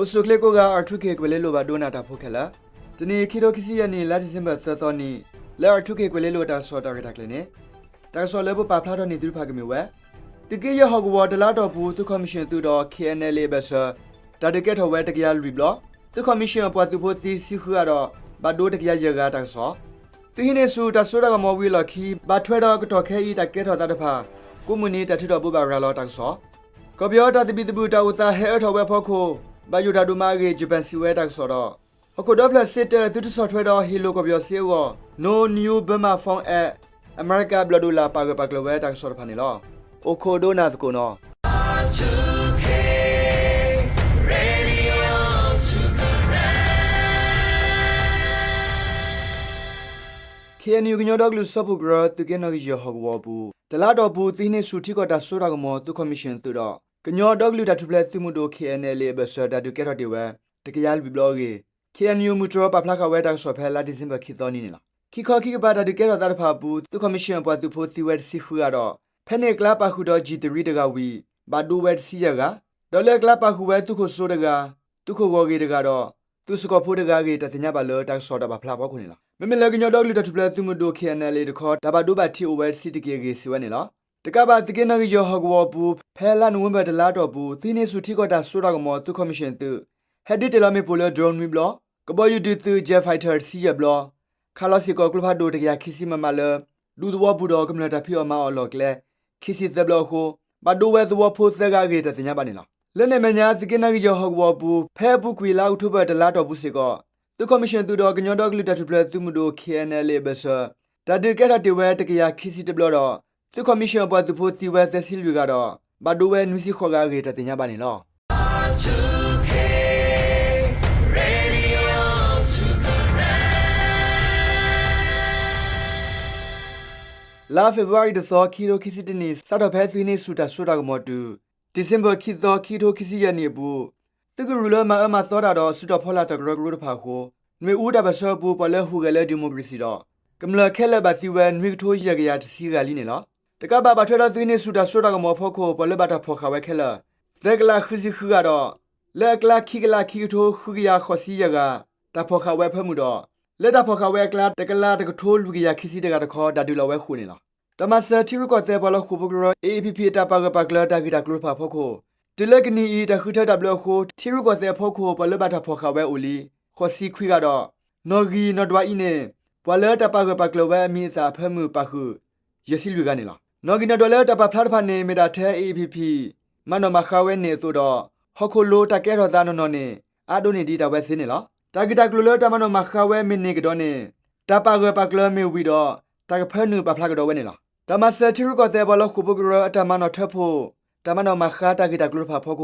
အိၣ်ဆူၣ်ချ့ကိးဂၤ R two K ကွဲၤလ့လိၤဘၣ်ဒိနၤတၢ်ဖိခဲလၢာ်, တနံၤအံၤ ခံထိခံဆံယဲၢ်နံၣ် လါဒံၣ်စ့ဘၢၣ်သၢသီနံၤ လၢ R two K ကွဲၤလ့လိၤတၢ်ကစီၣ်တၢ်ရဲၣ်တၢ်ကျဲၤန့ၣ်, တၢ်ကစီၣ်လၢပပာ်ဖျါထီၣ်န့ၢ်သုတဖၣ်ကမ့ၢ်ဝဲ သုးက့ယဲၢ်ဟီၣ်ကဝီၤတလါအတီၢ်ပူၤ သုးခီၣ်မံၣ်ၡၢၣ်သုးဒီး K N L A အဘၢၣ်စၢၤ တၢ်ဒုးကဲထီၣ်ဝဲတကယၤလွံၢ်ဘျီ, သုးခီၣ်မံၣ်ၡၢၣ်အပှၤသုးဖိသံတဆံဃုဂၤဒီး ဘၣ်ဒိတကယၤယဲၢ်ဂၤတၢ်ကစီၣ်, သုးဟံးန့ၢ်ဆူၣ်တၢ်စိတၢ်ကမီၤဝံၤအလီၢ်ခံ ဘၣ်ထွဲဒီးကတီၢ်ခဲအံၤတၢ်ကဲထီၣ်သးတဖၣ် ကိးမုၢ်နံၤတၢ်ထုးထီၣ်ဘိးဘၣ်ရၤလီၤတၢ်ကစီၣ်, ကီၢ်ပယီၤတၢ်သဘံၣ်သဘုၣ်တၢ်အိၣ်သးဟဲအၢထီၣ်ဝဲအဖီခိၣ် ဘၣ်ယိၣ်တၢ်ဒိၣ်မးအဂ့ၢ် ယပၣ်စံးဝဲတၢ်ကစီၣ်ဒီး ဟီၣ်ခိၣ်ဒီဖျၢၣ်စ့တၢး သုတဆီၣ်ထွဲဒီးဟ့ၣ်လိာ်ကီၢ်ပယီၤစ့အဂီၢ် No New Burma Fund Act အမဲရကၤဘျီၣ်ဒိၣ်လၣ် ပာ်ဂၢၢ်ပာ်ကျၢၤဝဲတၢ်ကစီၣ်တဖၣ်န့ၣ်လီၤ. အိၣ်ခိးဒိကနၣ်သကိးနီၤ. K N U ကညီဒီကလုာ်စၢဖှိၣ်ကရၢ သုးက့နီၣ်ဂံၢ်ယဲၢ်ဟီၣ်ကဝီၤအပူၤ တလါအတီၢ်ပူၤ သုးဟံးန့ၢ်ဆူၣ်ထံကီၢ်တၢ်စိတၢ်ကမီၤ သုးခီၣ်မံၣ်ၡၢၣ်သုးဒီး ကညီဒီကလုာ်တၢ်ထူၣ်ဖျဲးသုးမုၢ်ဒိၣ် K N L A အဘၢၣ်စၢၤ တၢ်ဒုးကဲထီၣ်တ့ၢ်ဝဲ တကယၤလွံၢ်ဘျီအဂ့ၢ် K N U မုၢ်တြီၤပာ်ဖျါဃာ်ဝဲတၢ်ကစီၣ်ဖဲလါဒံၣ်စ့ဘၢၣ်ခံသီနံၤန့ၣ်လီၤ. ခံခီခံကပၤတၢ်ဒုးကဲထီၣ်သးတဖၣ်အပူၤ သုးခီၣ်မံၣ်ၡၢၣ်အပှၤသုးဖိသံဝဲတဆံဃုဂၤဒီး ဖဲန့ၣ်အကျါပာ်ဃုာ်ဒီး G three တဂၤဝံၤ ဘၣ်ဒိဝဲတဆံယဲၢ်ဂၤ, ဒီးလၢအကျါပာ်ဃုာ်ဝဲသုးခိၣ်စိတဂၤ, သုးခိၣ်ဂီၢ်ဂ့ၤတဂၤဒီး သုးစကီၢ်ဖိတဂၤအဂ့ၢ် တၢ်သ့ၣ်ညါဘၣ်လၢတၢ်ကစီၣ်တၢ်ပာ်ဖျါအဖီခိၣ်န့ၣ်လီၤ. မ့မ့ၢ်လၢကညီဒီကလုာ်တၢ်ထူၣ်ဖျဲးသုးမုၢ်ဒိၣ် K N L A တခီ တၢ်ဘၣ်ဒိဘၣ်ထံးအိၣ်ဝဲတဆံတက့ၢ်အဂ့ၢ်စံးဝဲန့ၣ်လီၤ. တကးဘၣ် သုးက့နီၣ်ဂံၢ်ယဲၢ်ဟီၣ်ကဝီၤအပူၤ ဖဲလါနိၣ်ဝ့ဘၢၣ်တလါအတီၢ်ပူၤ သုးဟံးန့ၢ်ဆူၣ်ထံကီၢ်တၢ်စိတၢ်ကမီၤ သုးခီၣ်မံၣ်ၡၢၣ်သုး ဟဲဒုးတ့ၢ်လီၤမ့ၣ်ပိၢ်လၢ drone နွံဘျီ, ကဘီယူၤဒုးသုး jet fighter တဆံယဲၢ်ဘျီ, ခးလီၤစ့ၢ်ကီးကျိဖးဒိၣ်တကယၤခံဆံ မမ လၢ ဒူသဝီပူၤဒီးကမျၢၢ်တၢ်ဖံးအီၣ်မၤအီၣ်အလီၢ်အကျဲ ခံဆံသၢဘျီအဃိ ဘၣ်ဒိဝဲသဝီဖိသၢဂၤအဂ့ၢ် တၢ်သ့ၣ်ညါဘၣ်န့ၣ်လီၤ. လၢန့ၣ်အမဲာ်ညါ သုးက့နီၣ်ဂံၢ်ယဲၢ်ဟီၣ်ကဝီၤအပူၤ ဖဲအပူၤကွံာ်လါအီးကထိဘၢၣ်တလါအတီၢ်ပူၤစ့ၢ်ကီး သုးခီၣ်မံၣ်ၡၢၣ်သုးဒီးကညီဒီကလုာ်တၢ်ထူၣ်ဖျဲးသုးမုၢ်ဒိၣ် K N L A အဘၢၣ်စၢၤ တၢ်ဒုးကဲထီၣ်တ့ၢ်ဝဲတကယၤခံဆံတဘျီဒီး သုးခီၣ်မံၣ်ၡၢၣ်အပှၤသုးဖိသံဝဲသၢဆံလွံၢ်ဂၤဒီး ဘၣ်ဒိဝဲနွံဆံဃိးဂၤအဂ့ၢ် တၢ်သ့ၣ်ညါဘၣ်န့ၣ်လီၤ. လါဖ့ၤဘြူၤအါရံၤတသီ ခံကထိခံဆံတနံၣ် စးထီၣ်ဖဲသုးဟံးန့ၢ်ဆူၣ်တၢ်စိတၢ်ကမီၤတုၤ ဒံၣ်စ့ဘၢၣ်ခံသီ ခံကထိခံဆံယဲၢ်နံၣ်အပူၤ သုးကရူၢ်လၢမၤအၢမၤသီတၢ်ဒီး စုတီၤဖီလာ်တၢ်ကရၢကရိတဖၣ်အဃိ နွေဦးတၢ်ပၢၢ်ဆၢအပူၤ ပှၤလၢဟူးဂဲၤလၢဒံၣ်မိၣ်ကရ့ၣ်စံၣ်ဒီး ကမျၢၢ်ခဲလၢာ်ဘၣ်သံဝဲ နွံကထိယဲၢ်ကယၤတဆံဂၤလံန့ၣ်လီၤ. တကးဘၣ် ဘၣ်ထွဲဒီးသုးဟံးန့ၢ်ဆူၣ်တၢ်စိတၢ်ကမီၤအဖီခိၣ် ပှၤလၢဘၣ်တၢ်ဖီၣ်ဃာ်ဝဲခဲလၢာ် သၢကလးဃုဆံဃုဂၤဒီး လၢအကျါခံကလးခံကထိဃုကယၤဃိးဆံယဲၢ်ဂၤ တၢ်ဖီၣ်ဃာ်ဝဲအဖၢမုၢ်ဒီး လၢတၢ်ဖီၣ်ဃာ်ဝဲအကျါ တကလးတကထိလွံၢ်ကယၤခံဆံတဂၤတခီ ဒၣ်ဒုးလီၤဝဲဃိာ်န့ၣ်လီၤ. တၢ်မၤစၢၤထံရူၢ်ကီၢ်သဲးပှၤလီၤဃိာ်ဖိကရၢ A A P P အတၢ်ပာ်ဂၢၢ်ပာ်ကျၢၤတၢ်ဂ့ၢ်တၢ်ကျိၤတဖၣ်အဖီခိၣ် တုၤလၢကနံၣ်အံၤ တၢ်ဃုထၢတၢ်ဘျၢအဃိ ထံရူၢ်ကီၢ်သဲးအဖီခိၣ် ပှၤလၢဘၣ်တၢ်ဖီၣ်ဃာ်ဝဲအိၣ်လံ ဃိးဆံခွံဂၤဒီး နီၣ်ဂံၢ်နီၣ်ဒွးအံၤန့ၣ် ပှၤလၢတၢ်ပာ်ဂၢၢ်ပာ်ကျၢၤဝဲအမံၤအသၣ်အဖၢမုၢ်ပာ်ဃုာ် ယဲၢ်ဆံလွံၢ်ဂၤန့ၣ်လီၤ. နီၣ်ဂံၢ်နီၣ်ဒွးလၢတၢ်ပာ်ဖျါတဖၣ်န့ၣ် မ့ၢ်ဒၣ်ထဲ A A P P မၤနီၣ်မၤဃါဝဲန့ၣ်အသိးဒီး ဟီၣ်ခိၣ်လိၤတၢ်ကဲထီၣ်သးနီၢ်နီၢ်န့ၣ် အါဒိၣ်န့ၢ်ဒံးတၢ်ဝဲသ့န့ၣ်လီၤ. တၢ်ဂ့ၢ်တၢ်ကျိၤလၢတၢ်မၤနီၣ်မၤဃါဝဲမ့ၢ်န့ၢ်ကဒီးန့ၣ် တၢ်ပာ်ဂၢၢ်ပာ်ကျၢၤမ့ၢ်ဝံၤဒီး တၢ်ကဖၢနုာ်ပာ်ဖျါကဒီးဝဲန့ၣ်လီၤ. တၢ်မၤစၢၤထံရူၢ်ကီၢ်သဲးပှၤလီၤဃိာ်ဖိကရၢအတၢ်မၤနီၣ်ထၢဖှိၣ် တၢ်မၤနီၣ်မၤဃါတၢ်ဂ့ၢ်တၢ်ကျိၤတဖၣ်အ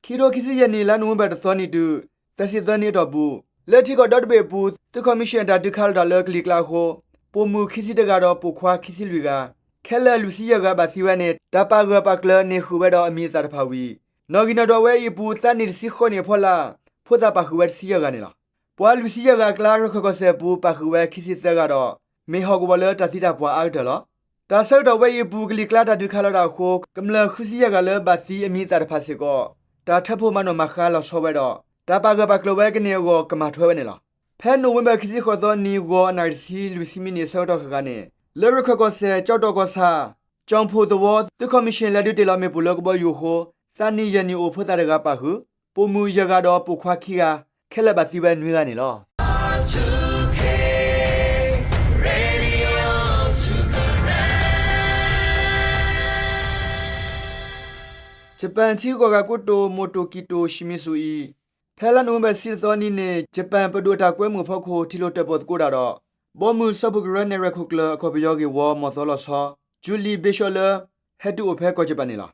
ဖီခိၣ် ခံကထိခံဆံယဲၢ်နံၣ် လါနိၣ်ဝ့ဘၢၣ်တသီနံၤတုၤ သၢဆံသၢနံၣ်အတီၢ်ပူၤ လၢထံကီၢ်ဒီတဘ့ၣ်အပူၤ သုးခီၣ်မံၣ်ၡၢၣ်တၢ်ဒုးခးလီၤတၢ်လၢကလံၤကျါအဃိ ပိာ်မုၣ်ခံဆံတဂၤဒီးပိာ်ခွါခံဆံလွံၢ်ဂၤ ခဲလၢာ်လွံၢ်ဆံယဲၢ်ဂၤဘၣ်သံဝဲန့ၣ် တၢ်ပာ်ဂၢၢ်ပာ်ကျၢၤန့ၢ်ဃုာ်ဝဲဒီးအမံၤအသၣ်တဖၣ်ဝံၤ နီၣ်ဂံၢ်နီၣ်ဒွးဝဲအံၤအပူၤ သးနံၣ်တဆံဃိးနံၣ်အဖီလာ် ဖိသၣ်ပာ်ဃုာ်ဝဲတဆံယဲၢ်ဂၤန့ၣ်လီၤ. ပှၤလွံၢ်ဆံယဲၢ်ဂၤအကျါ ရခၢၣ်ကီၢ်စဲၣ်အပူၤ ပာ်ဃုာ်ဝဲခံဆံသၢဂၤဒီး မ့ၢ်ဟီၣ်ကဝီၤလၢတၢ်သံတၢ်ပှၢ်အါကတၢၢ်လီၤ. တၢ်ဆၢကတီၢ်ဝဲအံၤအပူၤ ကလံၤကျါတၢ်ဒုးခးလီၤတၢ်အဃိ ကမျၢၢ်ဃုဆံယဲၢ်ဂၤလၢဘၣ်သံအမံၤအသၣ်တဖၣ်စ့ၢ်ကီး တၢ်ထၢဖှိၣ်မၤနီၣ်မၤဃါလီၤဆီဝဲဒီး တၢ်ပာ်ဂၢၢ်ပာ်ကျၢၤဝဲကန့ၢ်အဂီၢ် ကမၤထွဲဝဲန့ၣ်လီၤ. ဖဲနိၣ်ဝ့ဘၢၣ်ခံဆံဃိးသီနံၤ ဂီၤအနၣ်ရံၣ်တဆံ လွံၢ်ဆံမံးနံးအဆၢကတီၢ်ဃၣ်ဃၣ်န့ၣ် လၢရခၢၣ်ကီၢ်စဲၣ် ကၠီၣ်တီၣ်ကီၢ်ဆၣ် ကၠီၣ်ဖိသဝီ သုးခီၣ်မံၣ်ၡၢၣ်လဲၤဒုးတ့ၢ်လီၤမ့ၣ်ပိၢ်လၢကဘီယူၤအဃိ သးနံၣ်ယဲၢ်နံၣ်အိၣ်ဖိသၣ်တဂၤပာ်ဃုာ်, ပိာ်မုၣ်ယဲၢ်ဂၤဒီးပိာ်ခွါခံဂၤ ခဲလၢာ်ဘၣ်သံဝဲနွံဂၤန့ၣ်လီၤ. ယပၣ်ထံဂုၤကီၢ်ဂၤကိတိာ် မိၢ်တိာ်ကံၢ်တိာ် ရှံမံစူၤအံၤ ဖဲလါနိၣ်ဝ့ဘၢၣ်တဆံတသီနံၤန့ၣ် ယပၣ်ပဒိၣ်အတၢ်ကွဲမုာ်အဖီခိၣ် ထံၣ်လိာ်တၢၣ်ပီၣ်သကိးတၢ်ဒီး ဘီမုၢ်စၢဖှိၣ်ကရၢနဲၣ်ရွဲၣ်ခိၣ်ကျၢၢ် အခီပညီဂ့ၢ်ဝီ မီၢ်သီလီၤဆီ Julie Bishop လၢ ဟဲတုၤအိၣ်ဖဲကီၢ်ယပၣ်န့ၣ်လီၤ.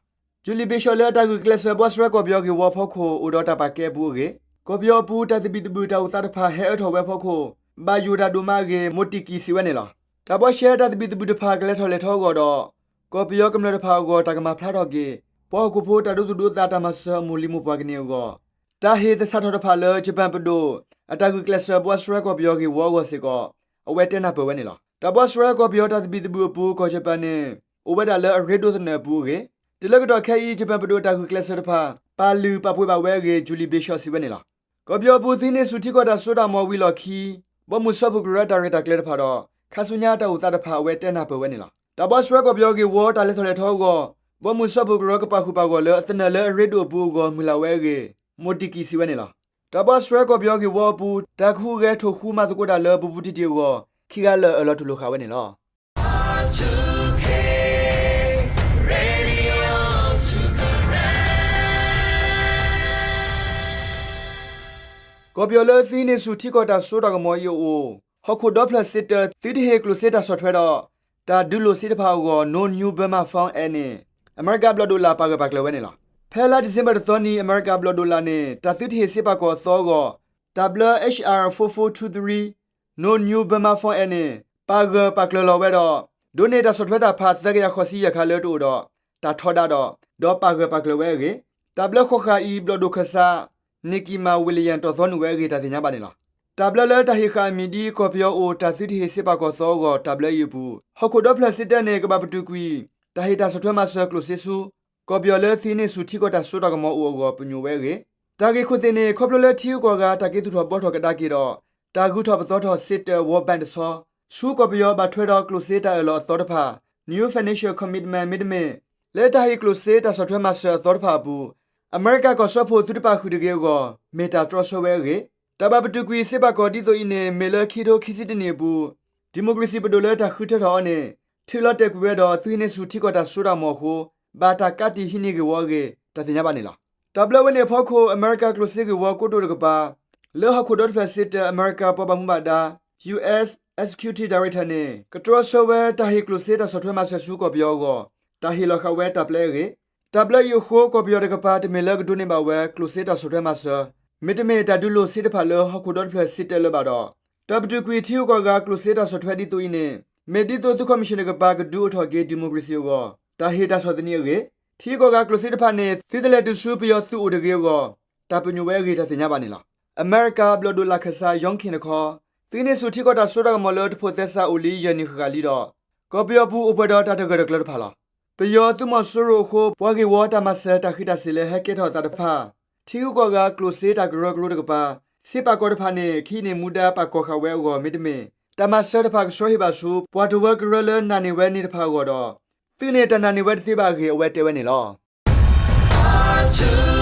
Julie Bishop လၢအတၢ်ဂုာ်ကျဲးစၢးဘှါရှဲကီၢ်ပယီၤဂ့ၢ်ဝီအဖီခိၣ် အိၣ်ဒီးတၢ်ပာ်ကဲအပူၤအဂ့ၢ်, ကီၢ်ပယီၤအပူၤ တၢ်သဘံၣ်သဘုၣ်တၢ်အိၣ်သးတဖၣ်ဟဲအၢထီၣ်ဝဲအဖီခိၣ် ဘၣ်ယိၣ်တၢ်ဒိၣ်မးအဂ့ၢ် မိၢ်တံၢ်ကံၢ်စံးဝဲန့ၣ်လီၤ. တၢ်ဘှါရှဲတၢ်သဘံၣ်သဘုၣ်တဖၣ်ကလဲၤထီၣ်လဲၤထီအဂီၢ်ဒီး ကီၢ်ပယီၤကမျၢၢ်တဖၣ်အဂီၢ် တၢ်ကမၤဖျါထီၣ်က့ၤ ပှၤဟီၣ်ခိၣ်ဖိတၢ်ဒိသူၣ်ဒိသးတၢ်မၤစၢၤအမိၢ်လံၤမိၢ်ပှၢ်ကန့ၢ်အဂီၢ် တၢ်ဟ့ၣ်သဆၣ်ထီၣ်တဖၣ်လၢ ယပၣ်ပဒိၣ် အတၢ်ဂုာ်ကျဲးစၢးဘှါရှဲကီၢ်ပယီၤဂ့ၢ်ဝီအဂီၢ်စ့ၢ်ကီး အဝဲတဲနၢ်ပၢၢ်ဝဲန့ၣ်လီၤ. တၢ်ဘှါရှဲကီၢ်ပယီၤတၢ်သဘံၣ်သဘုၣ်အပူၤ ကီၢ်ယပၣ်န့ၣ် အိၣ်ဝဲဒၣ်လၢအရ့ဒိၣ်သနၢၣ်အပူၤအဂ့ၢ်, တုၤလၢကတီၢ်ခဲအံၤ ယပၣ်ပဒိၣ်တၢ်ဂုာ်ကျဲးစၢးတဖၣ် ပာ်လုၢ်ပာ်ပှ့ၤဘၣ်ဝဲအဂ့ၢ် Julie Bishop စံးဝဲန့ၣ်လီၤ. ကီၢ်ပယီၤအပူၤ သုးဟံးန့ၢ်ဆူၣ်ထံကီၢ်တၢ်စိတၢ်ကမီၤဝံၤအလီၢ်ခံ ဘီမုၢ်စၢဖှိၣ်ကရၢတၢ်ရဲၣ်တၢ်ကျဲၤတဖၣ်ဒီး ခါဆူညါတၢ်အိၣ်သးတဖၣ် အဝဲတဲနၢ်ပၢၢ်ဝဲန့ၣ်လီၤ. တၢ်ဘှါဆှဲကီၢ်ပယီၤဂ့ၢ်ဝီတၢ်လဲၤထီၣ်လဲၤထီအဂီၢ် ဘီမုၢ်စၢဖှိၣ်ကရၢကပာ်ဃုာ်ပာ်ဂီၢ်လၢအသနၢၣ်လၢအရ့ဒိၣ်အပူၤအဂီၢ် မုၢ်လၢ်ဝဲအဂ့ၢ် Motegi စံးဝဲန့ၣ်လီၤ. တၢ်ဘှါဆှဲကီၢ်ပယီၤဂ့ၢ်ဝီအပူၤ တၢ်ကဟူးဂဲၤထိၣ်ဃူမၤသကိးတၢ်လၢပပူၤတံၢ်တံၢ်အဂီၢ် ခံဂၤလၢာ်အၢၣ်လီၤတူၢ်လိာ်ဃာ်ဝဲန့ၣ်လီၤ. ကီၢ်ပယီၤလၢသုးဟံးန့ၢ်ဆူၣ်ထံကီၢ်တၢ်စိတၢ်ကမီၤအံၤအအိၣ် ဟီၣ်ခိၣ်ဒီဖျၢၣ်စ့တၢး သုတဟ့ၣ်ကျိၣ်စ့တၢ်ဆီၣ်ထွဲဒီး တၢ်ဒုးလိာ်စ့တဖၣ်အဂီၢ် No New Burma Fund Act န့ၣ် အမဲရကၤဘျီၣ်ဒိၣ်လၣ်ပာ်ဂၢၢ်ပာ်ကျၢၤဝဲန့ၣ်လီၤ. ဖဲလါဒံၣ်စ့ဘၢၣ်တသီနံၤ အမဲရကၤဘျီၣ်ဒိၣ်လၣ်န့ၣ် တၢ်သုတဟ့ၣ်စ့ပာ်ကီၤအသီအဂီၢ် တၢ်ဘျၢ H R four four two three No New Burma Fund Act န့ၣ် ပာ်ဂၢၢ်ပာ်ကျၢၤလီၤဝဲဒီး ဒိးန့ၢ်တၢ်ဆီၣ်ထွဲတၢ်ဖးသၢကယၤဃိးဆံယဲၢ်ခါလၢတအိၣ်ဒီး တၢ်ထီဒါဒီး ဒီးပာ်ဂၢၢ်ပာ်ကျၢၤဝဲအဂ့ၢ် တၢ်ဘျၢဃီဃာ်အံၤ ဘျီၣ်ဒိၣ်ခၢၣ်စး Nangema William တီၣ်သီနုာ်ဝဲအဂ့ၢ် တၢ်သ့ၣ်ညါဘၣ်န့ၣ်လီၤ. တၢ်ဘျၢလၢတၢ်ဟ့ၣ်ဃာ်အမံၤဒ် ကီၢ်ပယီၤအိၣ်တၢ်သုတဟ့ၣ်စ့ပာ်ကီၤသီအဂီၢ် တၢ်ဘျၢအံၤအပူၤ ဟီၣ်ခိၣ်ဒီဖျၢၣ်စ့တၢးန့ၣ် ကဘၣ်ပတုာ်ကွံာ် တၢ်ဟ့ၣ်တၢ်ဆီၣ်ထွဲမၤစၢၤကျိၣ်စ့ဆူ ကီၢ်ပယီၤလၢသုးဟံးန့ၢ်ဆူၣ်ထံကီၢ်တၢ်စိတၢ်ကမီၤအိၣ်အဂီၢ် ပညိၣ်ဝဲအဂ့ၢ် တၢ်ဂ့ၢ်ခိၣ်သ့ၣ်န့ၣ် ခီဖျိလၢထံဂုၤကီၢ်ဂၤတၢ်က့ၤသူၣ်ထီၣ်ဘှီထီၣ်ကဒါက့ၤဒီး တၢ်ဂုၤထီၣ်ပသီထီၣ်စ့တၢး World Bank တဆီ ဆူကီၢ်ပယီၤဘၣ်ထွဲဒီးကျိၣ်စ့တၢ်အၢၣ်လီၤအသီတဖၣ် New Financial Commitment မ့တမ့ၢ် လၢတၢ်ဟ့ၣ်ကျိၣ်စ့တၢ်ဆီၣ်ထွဲမၤစၢၤအသီတဖၣ်အပူၤ အမဲရကၤကီၢ်စၢဖှိၣ်သုတပာ်ဃုာ်တဂ့ၤအဂီၢ် မ့ၢ်တၢ်တြီဆၢဝဲအဂ့ၢ် တၢ်ဘၣ်ပတုာ်ကွံာ်စ့ပာ်ကီၤဒ်သိးအံၤန့ၣ် မ့ၢ်လၢခံထိခံဆံတနံၣ်အပူၤ ဒံၣ်မိၣ်ကရ့ၣ်စံၣ်ပဒိၣ်လၢတၢ်ဃုထၢထီၣ်အီၤန့ၣ် ထုးလီၤတဲာ်ကွံာ်ဝဲဒီး သုးဟံးန့ၢ်ဆူၣ်ထံကီၢ်တၢ်စိတၢ်ကမီၤအဃိ ဘၣ်တၢ်ကးတံာ်ဟံးန့ၢ်ဂ့ၢ်ဝီအဂ့ၢ် တၢ်သ့ၣ်ညါဘၣ်န့ၣ်လီၤ. တၢ်ဘျၢဝဲန့ၣ်အဖီခိၣ် အမဲရကၤကျိၣ်စ့ဂ့ၢ်ဝီကိတိာ်တကပၤ လၢဟီၣ်ခိၣ်ဒီတဖျၢၣ်စ့တၢး အမဲရကၤပှၤဘၣ်မူဘၣ်ဒါ U S Executive Director န့ၣ် ကတြီဆၢဝဲတၢ်ဟ့ၣ်ကျိၣ်စ့တၢ်ဆီၣ်ထွဲမၤစၢၤဆူကီၢ်ပယီၤအဂီၢ် တၢ်ဟ့ၣ်လီၤဃာ်ဝဲတၢ်ပျဲအဂ့ၢ် တၢ်ဘျၢအံၤအဃိ ကီၢ်ပယီၤတကပၤတမ့ၢ်လၢကဒိးန့ၢ်ဘၣ်ဝဲ ကျိၣ်စ့တၢ်ဆီၣ်ထွဲမၤစၢၤ မ့တမ့ၢ်တၢ်ဒုးလိာ်စ့တဖၣ်လၢဟီၣ်ခိၣ်ဒီတဖျၢၣ်စ့တၢးလၢၤဘၣ်ဒီး တၢ်ပတုာ်ကွံာ်ထံဂုၤကီၢ်ဂၤကျိၣ်စ့တၢ်ဆီၣ်ထွဲဒ်သိးအံၤန့ၣ် မ့ၢ်ဒ်သိးသုးခီၣ်မံၣ်ၡၢၣ်တကပၤကဒုးအိၣ်ထီၣ်က့ၤ ဒံၣ်မိၣ်ကရ့ၣ်စံၣ်အဂီၢ် တၢ်ဟ့ၣ်တၢ်ဆီၣ်သနံးအဂ့ၢ် ထံဂုၤကီၢ်ဂၤကျိၣ်စ့တဖၣ်န့ၣ် သုတလဲၤတုၤဆူပယီၤသုးအိၣ်တဂ့ၤအဂီၢ် တၢ်ပညိၣ်ဝဲအဂ့ၢ်တၢ်သ့ၣ်ညါဘၣ်န့ၣ်လီၤ. အမဲရကၤဘျီၣ်ဒိၣ်လၣ်ခၢၣ်စး Young Kim တခီ သုးဟံးန့ၢ်ဆူၣ်ထံကီၢ်တၢ်စိတၢ်ကမီၤလၢတဖိးသဲစးအိၣ်လံယဲၢ်နံၣ်ဃၣ်ဃၣ်လံဒီး ကီၢ်ပယီၤပူၤအိၣ်ပှဲၤဒီးတၢ်တဂၢၢ်တကျၢၤတဖၣ်လီၤ. ပယီၤသုးမီၤစိရိၤအဃိ ပှၤဂ့ၢ်ဝီတၢ်မၤစၢၤတၢ်ဃံးတၢ်စ့ၤလၢဟဲကဲထီၣ်သးတဖၣ် ထံဂုၤကီၢ်ဂၤကျိၣ်စ့တၢ်ကရၢကရိတကပၤ စ့ပာ်ကီၤတဖၣ်န့ၣ် ခံန့ၣ်မူဒါပာ်ကီၤဃာ်ဝဲအဂီၢ် မ့တမ့ၢ် တၢ်မၤစၢၤတဖၣ်ကဆှၢဟ့ၣ်ဘၣ်ဆူ ပှၤတဝၢကရၢလၢနာ်န့ၢ်ဝဲန့ၣ်တဖၣ်အဂီၢ်ဒီး သုးန့ၣ်တၢ်နာ်န့ၢ်ဝဲတသ့ဘၣ်အဂ့ၢ် အဝဲတဲဝဲန့ၣ်လီၤ.